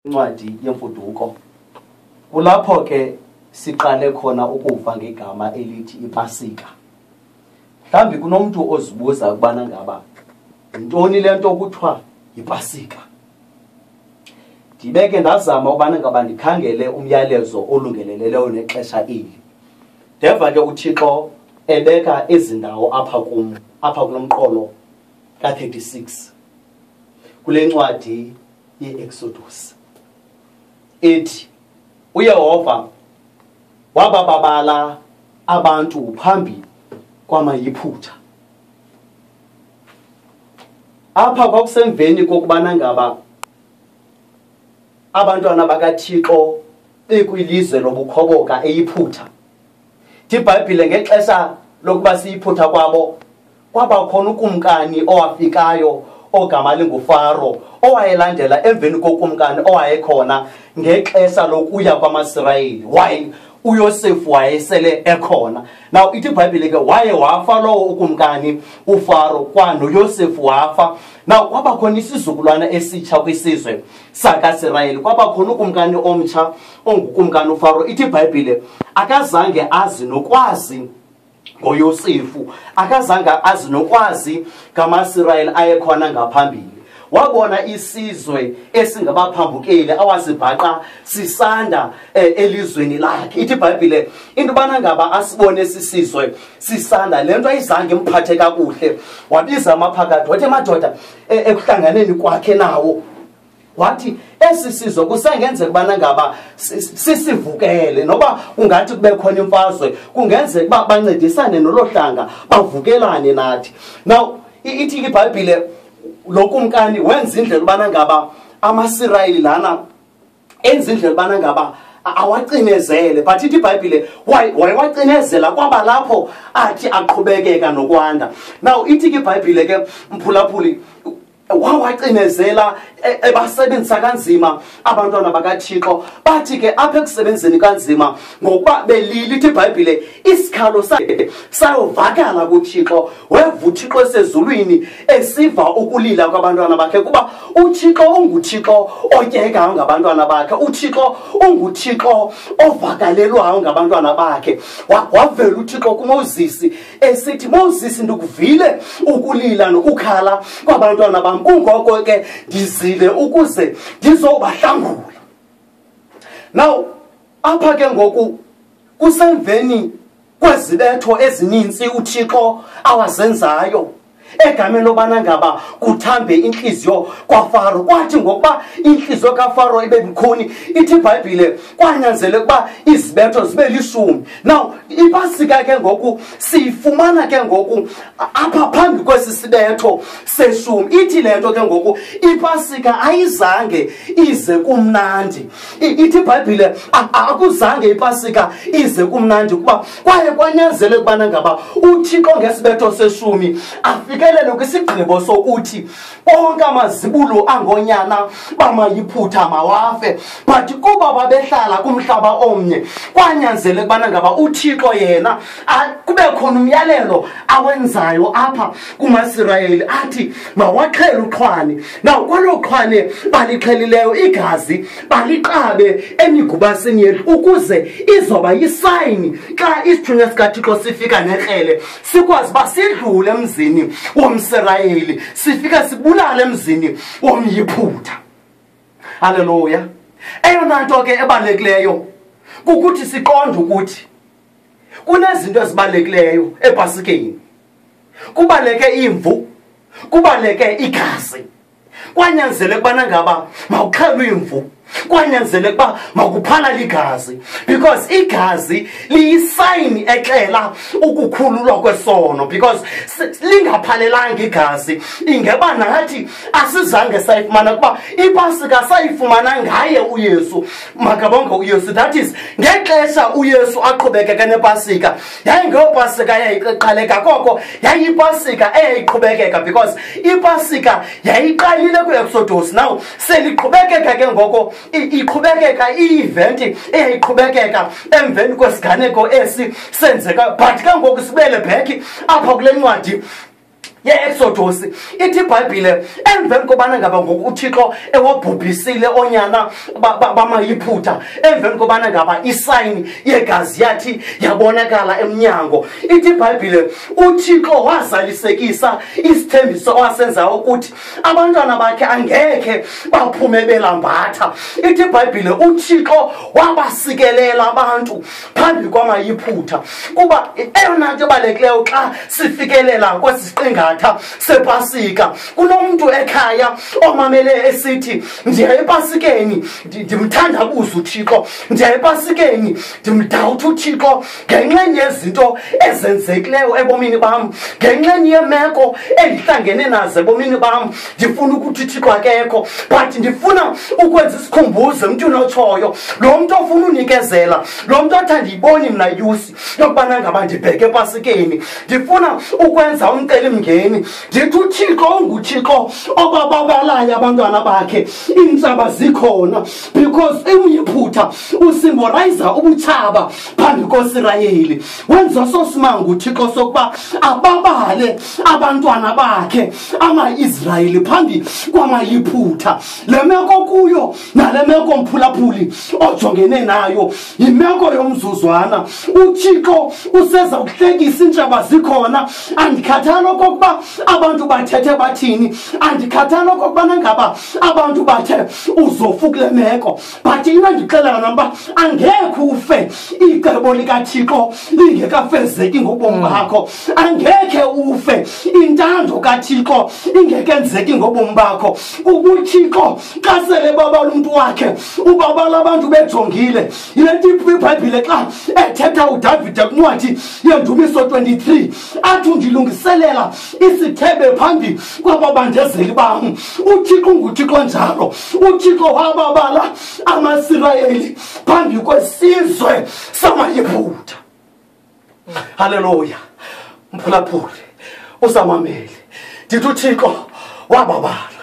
Incwadi yemfuduko. Kulapho ke siqale khona ukuva ngegama elithi iPasika. Mhlawumbi kunomuntu ozibuza ukubana ngaba yintoni le nto kuthiwa yiPasika. Ndibeke ndazama ukubana ngaba ndikhangele umyalezo olungeleleleyo nexesha eli. Ndeva ke uThixo ebeka ezi ndawo apha kum, apha kulo mqolo ka-36 kule ncwadi ye-Exodus. Ithi uYehova wabababala abantu phambi kwamaYiphutha. Apha kwakusemveni kokubana ngaba abantwana bakaThixo bekwilizwe lobukhoboka eYiphutha. IBhayibhile ngexesha lokuba siyiphutha kwabo kwaba khona ukumkani owafikayo ogama linguFaro owayelandela emveni kokumkani owayekhona ngexesha lokuya kwamaSirayeli. Waye uYosefu wayesele ekhona. Now ithi iBhayibhile ke waye wafa lowo ukumkani uFaro, kwanoYosefu wafa. Now kwaba khona isizukulwana esitsha kwisizwe sakaSirayeli, kwaba khona ukumkani omtsha ongukumkani uFaro. Ithi iBhayibhile akazange azi nokwazi ngoYosefu, akazange azi nokwazi ngamaSirayeli ayekhona ngaphambili. Wabona isizwe esingabaphambukeli awasibhaqa sisanda elizweni lakhe. Ithi iBhayibhile into bana ngaba asibone sisizwe sisanda, le nto ayizange imphathe kakuhle. Wabiza amaphakathi wathi madoda ekuhlanganeni kwakhe nawo, wathi esi sizwe kusengenzeka ubana ngaba sisivukele, noba kungathi kube khona imfazwe, kungenzeka uba bancedisane nolo hlanga bavukelane nathi. Now ithi iBhayibhile lo kumkani wenza indlela ubana ngaba amaSirayeli lana enza indlela ubana ngaba awacinezele, but ithi iBhayibhile wayewacinezela kwaba lapho athi aqhubekeka nokwanda. Now ithi ke iBhayibhile ke mphulaphuli wawacinezela ebasebenzisa kanzima abantwana bakaThixo. Bathi ke apha ekusebenzeni kanzima ngokuba belila, ithi iBhayibhile isikhalo sayovakala kuThixo. Weva uThixo esezulwini esiva ukulila kwabantwana bakhe, kuba uThixo unguThixo otyekayo ngabantwana bakhe, uThixo unguThixo ovakalelwayo ngabantwana bakhe. Wavela uThixo kuMoses esithi, Moses, ndikuvile ukulila nokukhala kwabantwana bam, kungoko ke ndizile ukuze ndizobahlangula. Now apha ke ngoku kusemveni kwezibetho ezininzi uThixo awazenzayo egameni lobana ngaba kuthambe inhliziyo kwaFaro. Kwathi ngokuba inhliziyo kaFaro ibe bukhuni, ithi iBhayibhile kwanyanzeleka ukuba izibetho zibe 10. Now iPasika ke ngoku siyifumana ke ngoku apha phambi kwesi sibetho seshumi. Ithi le nto ke ngoku iPasika ayizange ize kumnandi. Ithi iBhayibhile akuzange iPasika ize kumnandi, kuba kwaye kwanyanzeleka ukubana ngaba uThixo ngesibetho seshumi afikelele kwisigqibo sokuthi bonke amazibulo angonyana bamayiphutha mawafe. But kuba babehlala kumhlaba omnye, kwanyanzeleka ukubana ngaba uThixo yena kube khona umyalelo awenzayo apha kumaSirayeli athi mawaxhele uxhwane. Now kwelo xhwane balixhelileyo igazi baliqabe emigubasini yethu ukuze izoba yisayini xa isithunywa sikaThixo sifika nekrele, sikwazi uba sidlule emzini womSirayeli, sifika sibulale emzini womYiphutha. Haleluya. Eyona nto ke ebalulekileyo kukuthi siqonde ukuthi kunezinto ezibalulekileyo ePasikeni. Kubaleke imvu, kubaleke igazi. Kwanyanzeleka ukubana ngaba mawuxhelwe imvu, kwanyanzeleka ukuba makuphalale igazi, because igazi liyisayini exela ukukhululwa kwesono. Because lingaphalelanga igazi, ingeba nathi asizange sayifumana, kuba iPasika sayifumana ngaye uYesu. Makabonge uYesu. That is ngexesha uYesu aqhubekeke nePasika, yayingeyopasika yayiqaleka, koko yayipasika eyayiqhubekeka, because iPasika yayiqalile kwi-Exodus. Now seliqhubekeka ke ngoko, iqhubekeka i-event eyayiqhubekeka emveni kwesiganeko esi senzeka. But ke ngoku sibele back apha kule ncwadi ye-Exodus, ithi iBhayibhile emveni kobana ngaba ngoku uThixo ewabhubhisile onyana bamayiphutha, emveni kobana ngaba isayini yegazi yathi yabonakala emnyango, ithi iBhayibhile uThixo wazalisekisa isithembiso owasenzayo ukuthi abantwana bakhe angekhe baphume belambatha. Ithi iBhayibhile uThixo wabasikelela abantu phambi kwamayiphutha. Kuba eyona nto ebalulekileyo xa sifikelela kwesi siqingatha sePasika, kunomntu ekhaya omamele esithi ndiya ePasikeni ndimthandabuza uThixo, ndiya ePasikeni ndimdawutha uThixo ngenxeni yezinto ezenzekileyo ebomini bam, ngenxeni yemeko endihlangene nazo ebomini bam, ndifuna ukuthi uThixo akekho, but ndifuna ukwenza isikhumbuzo emntwini otshoyo, lo mntu ofuna unikezela, lo mntu othi andiyiboni mna yusi yokubana ngaba ndibheke ePasikeni, ndifuna ukwenza umcelimngeni, ndithi uThixo unguThixo obababalayo abantwana bakhe, iintshaba zikhona, because umyiphutha usymbolize ubutshaba phambi koSirayeli. Wenza sosimanga uThixo sokuba ababale abantwana bakhe ama-Israyeli phambi kwamayiphutha. Le meko kuyo nale meko mphulaphuli ojongene nayo yimeko yomzuzwana. uThixo useza kuhlekisa iintshaba zikhona. Andikhathali okokuba abantu bathethe bathini, andikhathali okokubana ngaba abantu bathe uzofa kule meko, but into endixelela yona uba angekhe ufe icebo likaThixo lingekafezeki ngobomi bakho, angekhe ufe intando kaThixo ingekenzeki ngobomi bakho. Kuba uThixo xa sele babala umntu wakhe, ubabala abantu bejongile. Yile nto iBhayibhile xa ethetha uDavide kwincwadi yeNdumiso 23 athi undilungiselela isithebe phambi kwababandezeli bam. uThixo unguThixo njalo. uThixo wababala amaSirayeli phambi kwesizwe samaYiphutha. Haleluya. Mphulaphuli usamamele, ndithi uThixo wababala.